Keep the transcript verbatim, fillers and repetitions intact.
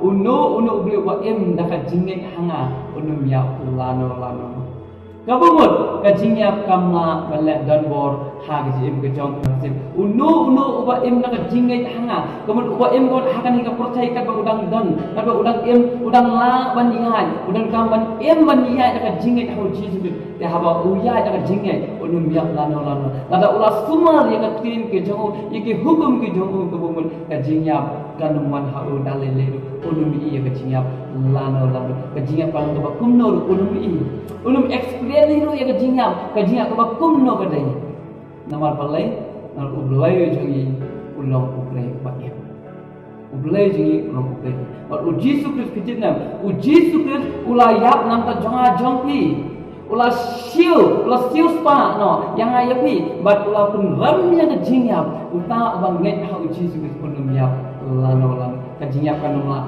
Uno uno u Blei uba im da ka jingngeit ha nga un ym ïap lano lano. Kaba mut ka jingïap kam lah ban leh donbor ha ka jingim ka jong ka. Uno uno uba im da ka jingngeit ha nga, ka mut uba im ka mut ha kane ka pyrthei katba u dang don, katba u dang im, u dang lah ban ïaid, u dang kam ban im ban ïaid da ka jingngeit ha u Jisu Khrist. Te haba u ïaid da ka jingngeit un ym ïap lano lano. Lada u la sumar ïa ka ktien ka jong u, ïa ki hukum ki jong u, kaba mut ka jingïap kan ym wan ha u da lei lei ruh, un ym ïohi ïa ka jingïap lano lano. Ka jingïap ka long kaba kumno ruh un ym ïohi. Un ym experience ruh ïa ka jingïap, ka jingïap kaba kumno ka dei. Namar balei? Namar U Blei jong ngi u long U Blei uba im. U Blei jong ngi u long U Blei. Bad u Jisu Khrist, phi tip ne em, u Jisu Khrist u la ïap na ka bynta jong nga jong phi. U la siew, u la siew spah noh ïa nga ïa phi. Bad u la pynrem ïa ka jingïap. Uta uba ngeit ha u Jisu Khrist un ym ïap lano lano. Ka jingïap kan ym lah